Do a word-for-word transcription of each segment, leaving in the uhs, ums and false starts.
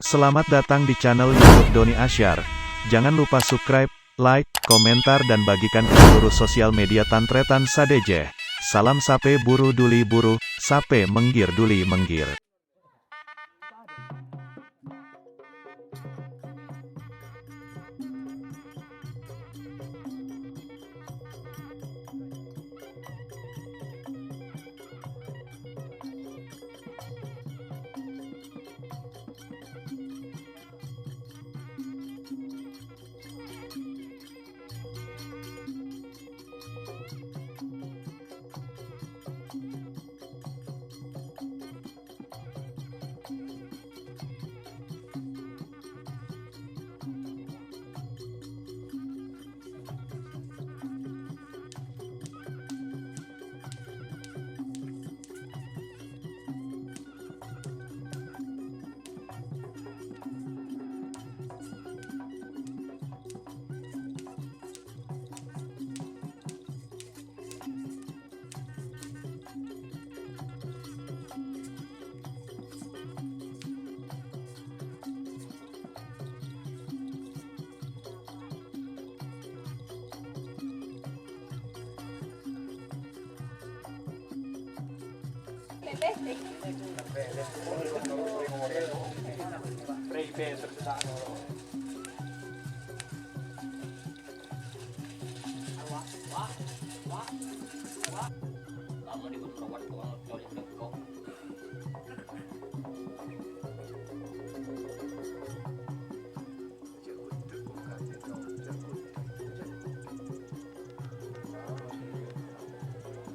Selamat datang di channel YouTube Doni Asyar. Jangan lupa subscribe, like, komentar, dan bagikan ke seluruh sosial media tan-tarètan sadhâjâ. Salam sapè buru duli buru, sapè mèngghir duli mèngghir.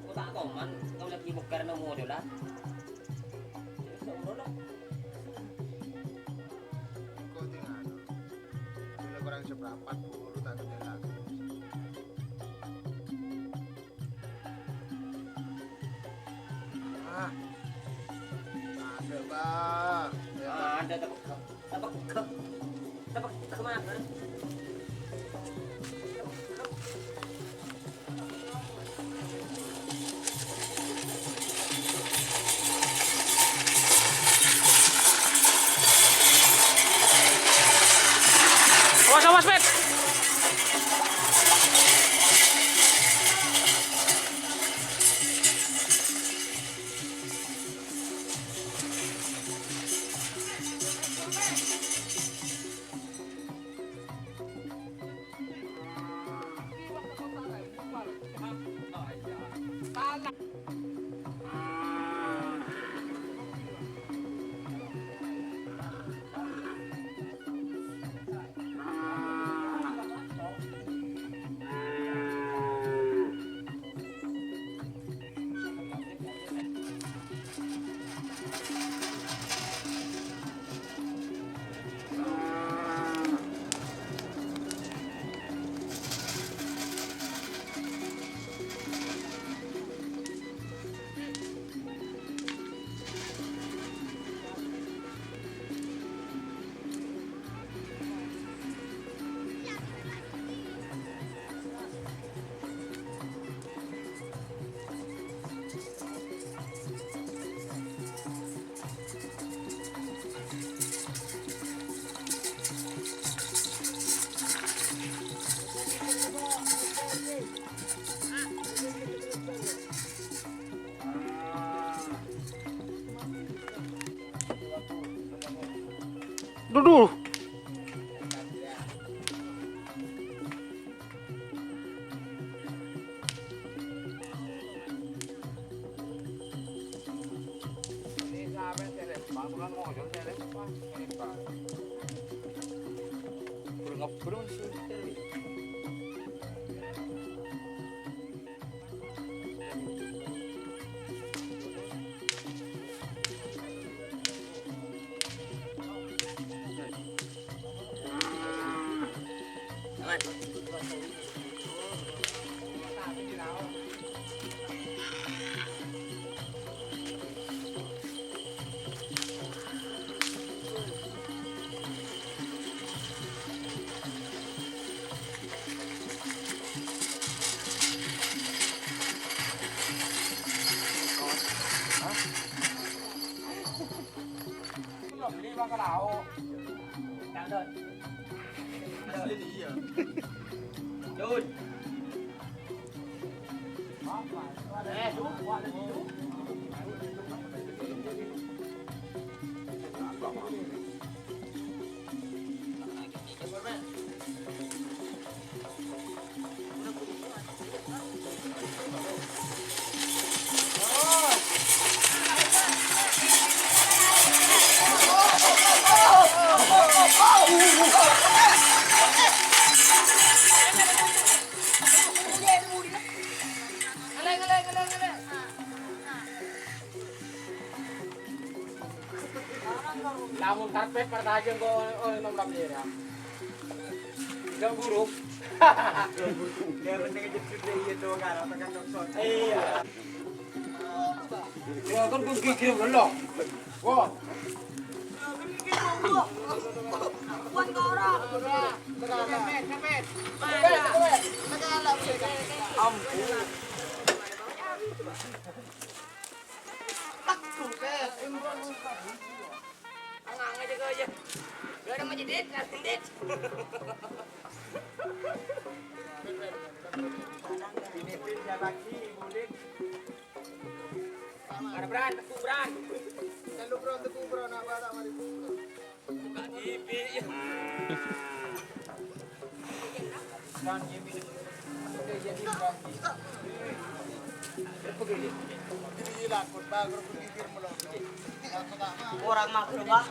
Kok ta' toman, tao lagi mekar nang model, ah. Engko' tinggal. Bila kurang seprapat, buru tak kenal lagi. Ah. Ada, Bang. Ya, Bang. Ada, tapi Tepegghâ. Tepegghâ, Mas. Awas, awas, Pet. Duduh. Lamun karpet partajeng kok oleh nomor berapa ya? Enggak buruk. Ya penting aja sudah iya tuh kan, apa kan dokter. Iya. Ya kan gue gigir dulu. Wah. Ampun. Bran, teguh, Bran. Bro, teguh, Bro, napa tak mari buka? Buka T V, ya. Orang maghrib, Pak.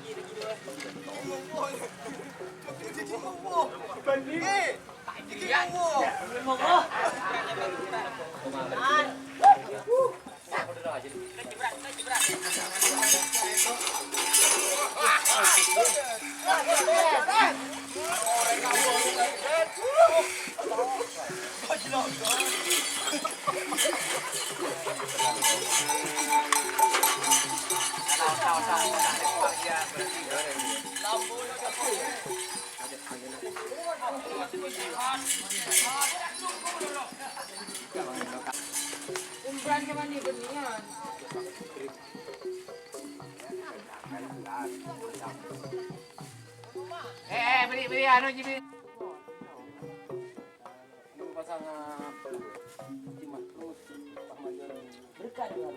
Umran kemana bernian? Eh, eh, beri, beri, anu, Jibi. Pasang, ah, berkah dengan.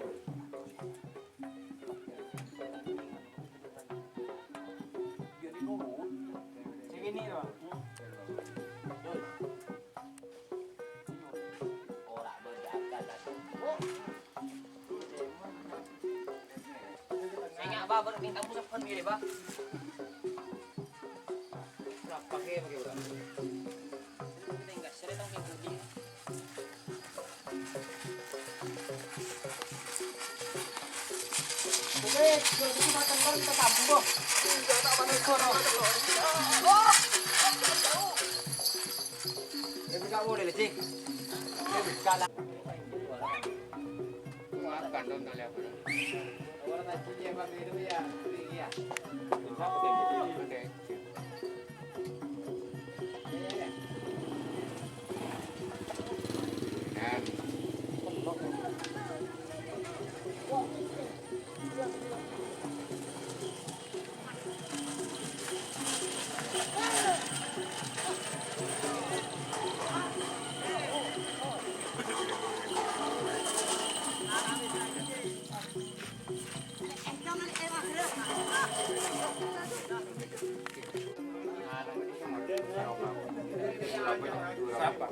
Jadi nurut. Sing ini, Pak. Ora berangkat. Saya nggak apa-apa, minta pun sepen gini, Pak. Berapa ke, pakai berapa? Ini enggak sering dong, yang putih. Oke, kalau gitu makan bareng kita sambung. Ya, bisa boleh, Cing. Ya, bisa lah. Makan dong, kali apa? Orang ngaji dia, Bang, itu ya. Iya. Oke. Sapa?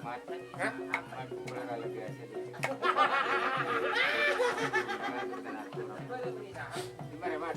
Mat. Hah? Mat, bulan lebih aja deh. Gimana, Mat?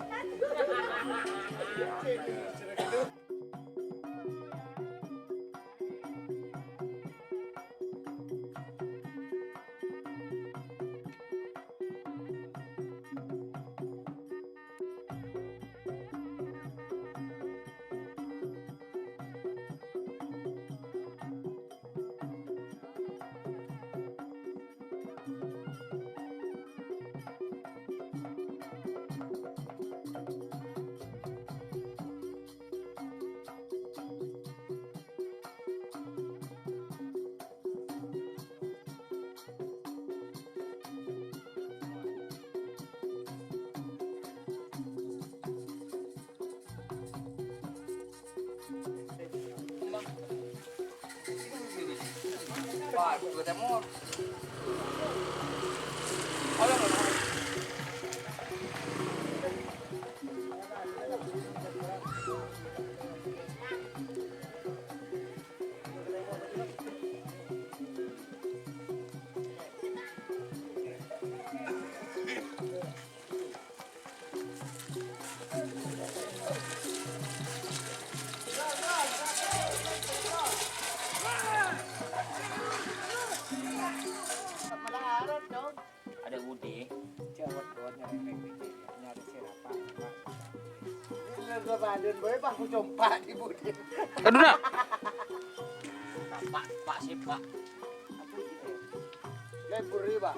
Wah, gue temor. Ada budi. Jawab doanya, nyari siapa? Ini gue banding, boy, Pak, gue compak di budi. Aduh, nak. Pak, Pak, sih, Pak. Lebur, Pak.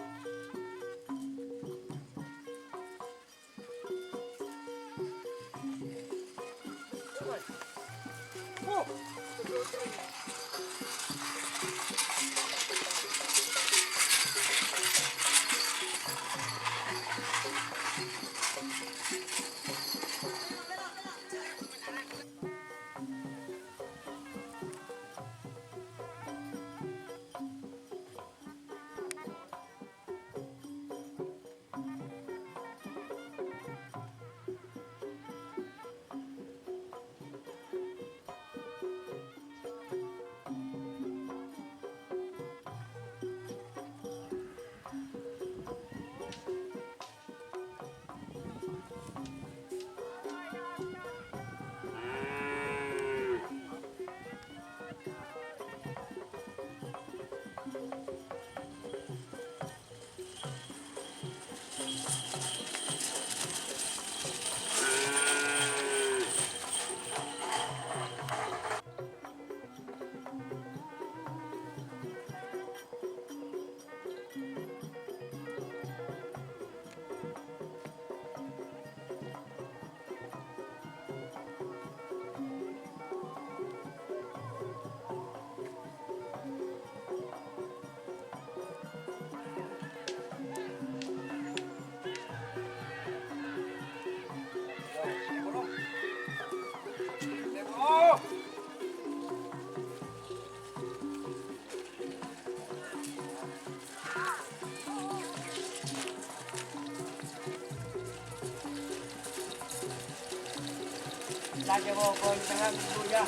Lagi mau kontrak dulu ya.